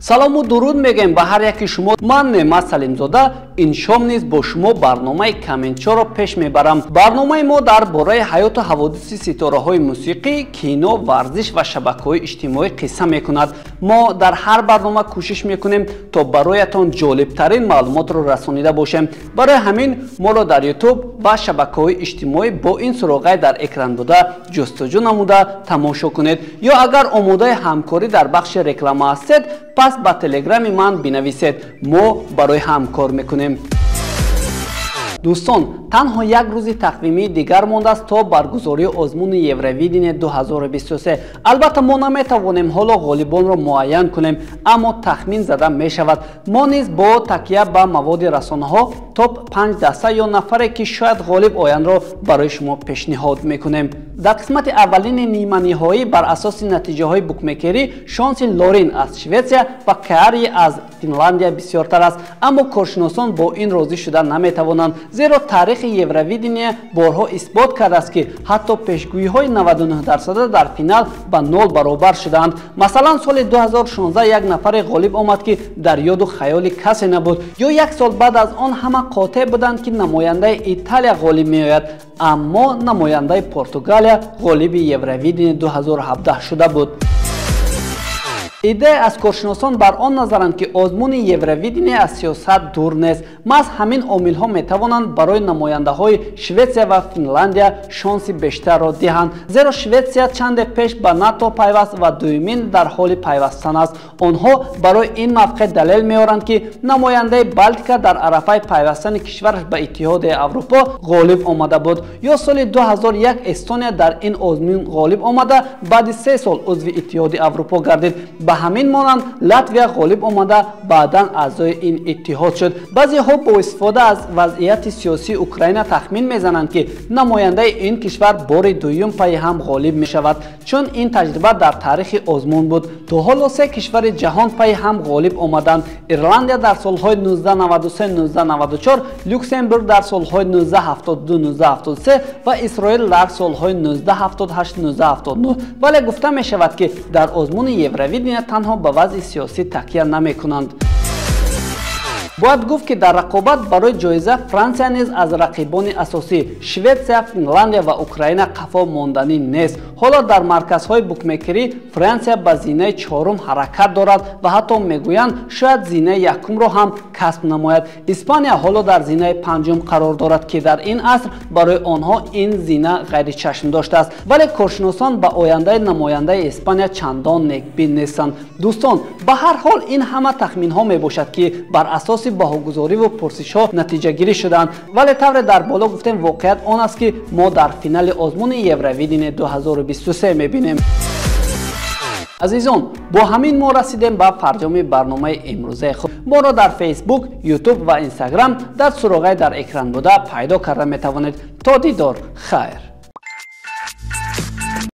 Салому дуруд мегӯем ба ҳар яки шумо. Ман Неъмат Салимзода ин шом низ бо шумо барномаи Комментшоро пеш мебарам. Барномаи мо дар бораи ҳаёту ҳаводиси ситораҳои мусиқӣ, кино, варзиш ва шабакаҳои иҷтимоӣ қисса мекунад. Мо дар ҳар барнома кӯшиш мекунем, то бароятон ҷолибтарин маълумотро расонида бошем. Барои ҳамин моро дар Ютуб ва шабакаҳои иҷтимоӣ бо ин суроғаи дар экран буда ҷустуҷӯ намуда тамошо кунед. Ё агар омодаи ҳамкорӣ дар бахши реклама ҳастед, пас ба телеграми ман бинависед. Мо барои ҳамкор мекунем. Дӯстон, танҳо як рӯзи тақвимии дигар мондааст то баргузории озмуни Евровидение 2023. Албатта, мо наметавонем ҳоло ғолибонро муайян кунем, аммо тахмин зада мешавад. Мо низ бо такя ба маводи расонаҳо топ 5 даста ё нафаре, ки шояд ғолиб ояндро барои шумо пешниҳод мекунем. Дар қисмати аввалини ниманиҳоӣ бар асоси натиҷаҳои букмекерӣ шонси Лорин аз Шветсия ва Каари аз Финландия бисёртар аст, аммо коршиносон бо ин розӣ шуда наметавонанд, зеро таърихи Евровидение борҳо исбот кардааст, ки ҳатто пешгӯиҳои 99% дар финал ба нол баробар шудаанд. Масалан, соли 2016 як нафаре ғолиб омад, ки дар ёду хаёли касе набуд. Ё як сол баъд аз он ҳама қотеъ буданд, ки намояндаи Италия ғолиб меояд, аммо намояндаи Португалия ғолиби Евровидение 2017 шуда буд. Иддае аз коршиносон бар он назаранд, ки озмуни Евровидение аз сиёсат дур нест. Маҳз ҳамин омилҳо метавонанд барои намояндаҳои Шветсия ва Финландия шонси бештарро диҳанд, зеро Шветсия чанде пеш ба НАТО пайваст ва дуюмин дар ҳоли пайвастан аст. Онҳо барои ин мавқеъ далел меоранд, ки намояндаи Балтика дар арафаи пайвастани кишвараш ба Иттиҳодияи Аврупо ғолиб омада буд. Ё соли 2001 Эстония дар ин озмун ғолиб омада, баъди 3 сол узви Иттиҳоди Аврупо гардид. Ба ҳамин монанд Латвия ғолиб омада, баъдан аъзои ин иттиҳод шуд. Баъзеҳо бо истифода аз вазъияти сиёсии Украина тахмин мезананд, ки намояндаи ин кишвар бори дуюм пайи ҳам ғолиб мешавад, чун ин таҷриба дар таърихи озмун буд. То ҳоло се кишвари ҷаҳон пайи ҳам ғолиб омаданд: Ирландия дар солҳои 1993, 1994, Люксембург дар солҳои 1972, 1973 ва Исроил дар солҳои 1978, 1979. Вале гуфта мешавад, ки дар озмуни Евровидения танҳо ба вазъи сиёсӣ такя намекунанд. Бояд гуфт, ки дар рақобат барои ҷоиза Франсия низ аз рақибони асосӣ Шветсия, Финландия ва Украина қафо монданӣ нест. Ҳоло дар марказҳои букмекерӣ Франсия ба зинаи чорум ҳаракат дорад ва ҳатто мегӯянд, шояд зинаи якумро ҳам касб намояд. Испания ҳоло дар зинаи панҷум қарор дорад, ки дар ин аср барои онҳо ин зина ғайричашм доштааст, вале коршиносон ба ояндаи намояндаи Испания чандон некбин нестанд. Дӯстон, ба ҳар ҳол, ин ҳама тахминҳо мебошад, ки бар асоси баҳогузориву пурсишҳо натиҷагирӣ шуданд. Вале тавре дар боло гуфтем, воқеият он аст, ки мо дар финали озмуни Евровидение 2023 мебинем. Азизон, бо ҳамин мо расидем ба фарҷоми барномаи имрӯзаи худ. Моро дар Фейсбук, Ютуб ва Инстаграм дар суроғаи дар экран буда пайдо карда метавонед. То дидор, хайр.